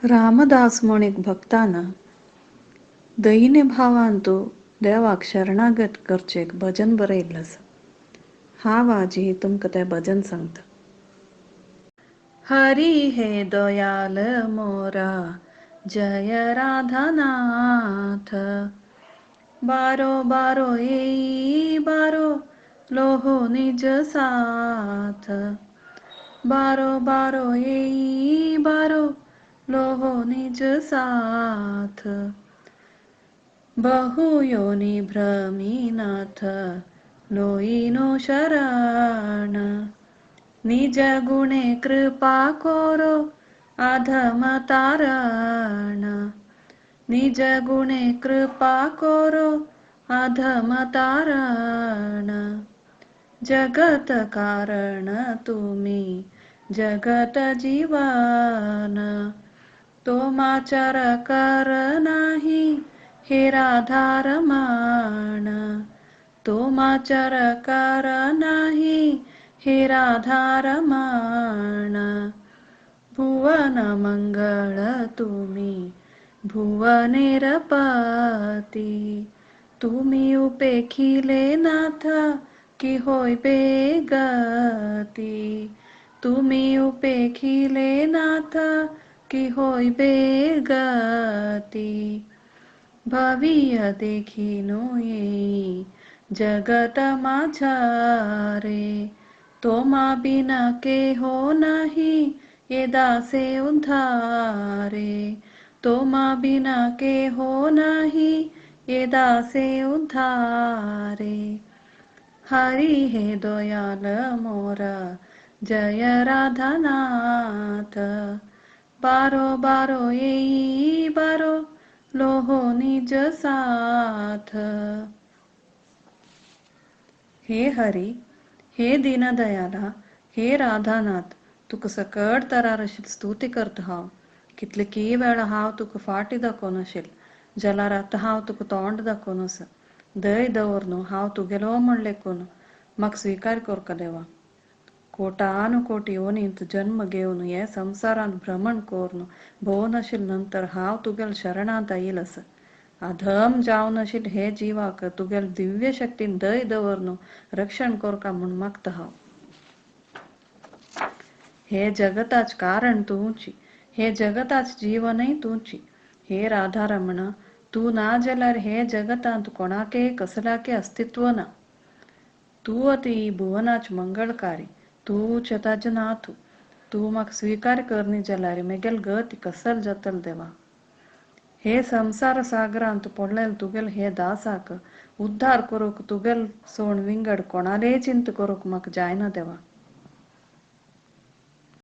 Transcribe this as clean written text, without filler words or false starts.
रामदास म्हूण एक भक्तान दैन्य भावान तूं देवाक शरणागत करचें एक भजन बरयल्लें आसा. हांव आजी तुमकां तें भजन सांगता. हरी हे दयाल मोरा जय राधानाथ, बारो बारो एई बारो लोहो निज साथ, बारो बारो एई बारो लोहो निज साथ, बहु योनि भ्रमीनाथ लोईनो शरण, निज गुणे कृपा कोरो अधम तारण, निज गुणे कृपा कोरो अधम तारण, जगत कारण तुमी जगत जीवन, तोमाचर कर नाही हे राधारमण, तोमाचर कर नाही हे राधारमण, भुवन मंगळ तुमी भुवनेरपती, तुमी उपेखिले नाथ की होइबे गती, तुमी उपेखिले नाथ की होइबे गती, भविय देखिनो येई जगत माझारे, तोमा बिना केहो नाही ये दासे उद्धारे, तोमा बिना केहो नाही ये दासे उद्धारे, हरि हे दयाल मोरा जय राधानाथ, बारो बारो एई बारो लोहो निज साथ. हे हरी, हे दीनदयाला, हे राधानाथ, तुका सकट तरार अशी स्तुती करता हांव. कितले की वेळा हांव तुका फाटी दाखोवन आशिल, जाल्यार आतां हांव तुका तोंड दाखोवन आसा. दय दवर न्हू हांव तुगेलो म्हण लेखून म्हाका स्विकार करका देवा. कोटानुकोटी योनींत जन्म घेवन हे संवसारांत भ्रमण करून भोवन आशिल नंतर हांव तुगेल शरणांत आयिल आसा. अधम जावन आशिल हे जिवाक तुगेल दिव्य शक्तीन दय दवरनु रक्षण करका म्हूण मागता हांव. हे जगताच कारण तूंची, हे जगताच जीवनय तूंची. हे राधारमणा, तूं ना जाल्यार हे जगतांत कोणाकय कसल्याकय अस्तित्व ना. तूं अती भुवनाच मंगळकारी, तूंच ताज नाथ. तूं म्हाका स्विकार करनी जाल्यार मेगेल गती कसल जातल देवा. हे संसार सागरांत पडलेल तुगेल हे दासाक उद्धार करूंक तुगेल सोण विंगड कोणालेय चिंत करूंक म्हाका जायना देवा.